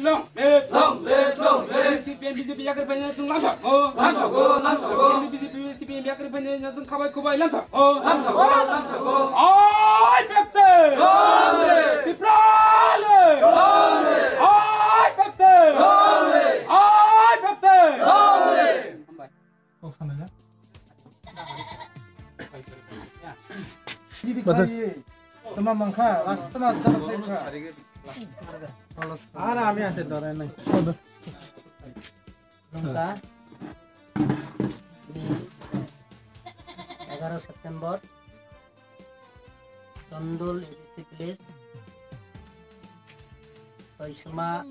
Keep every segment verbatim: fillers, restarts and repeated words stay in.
Long live! Long live! Long live! C P M B J P yakar paina sung lamsa. Oh, lamsa go, lamsa go. C P M B J P C P M yakar paina sung khabai khubai lamsa. Oh, lamsa go, lamsa go. Ai pekte! Long live! Tiprale! Long live! Ai pekte! Long live! Ai pekte! Long live! Kok sana ya? Tama mangkha, last tama jana tengkha. Ara ami ase dorai nai. Nungka. Ini egaroh September. Chondol A D C village, Toisma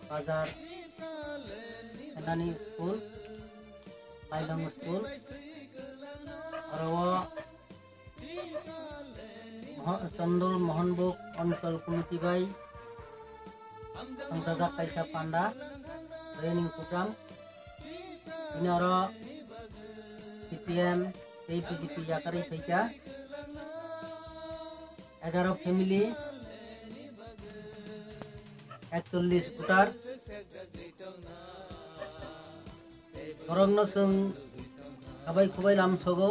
Bazar, Senani School, Mailong School, oro o Moho-, Chondol Mohonbuk Onchol Committee bai tongthokjak kaisa panda training program. Bini oro C P M tei B J P yakarwi phaikha. Egaroh family, ekchollish voter. Borokno chwng khabai khubai lamsogo.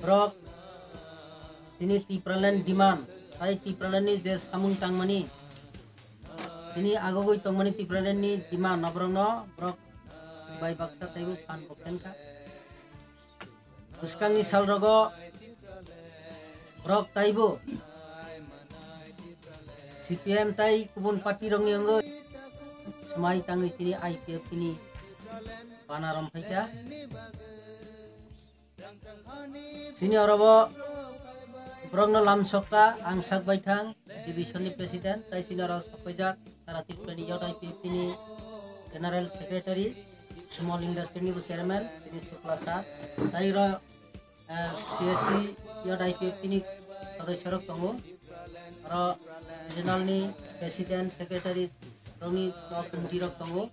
Borok tini Tipraland demand, tai Tipralandni je samung tangmani, tini agogwi tongmani Tipralandni demand, no borokno borok bai baksa taibo phan bo khenkha. Bwskangni salrogo borok taibo C P M tai kubun party rokni wngwi swmai tangwi tini I P F T ni bana rom phaikha. Sini orobo borokno lamsokta ang sak baithang division ni president, tai sini oro sokpaijak sara Tripura ni Youth I P F T ni general secretary, small industry ni bo chairman, sini Sukla sir, tai oro, eh, C S C Youth I P F T ni sodosyo rok tongo, oro regional ni president, secretary rokni committee rok tongo,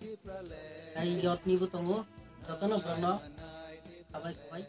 tai youth ni bo tongo, jotono borokno khabai khabai.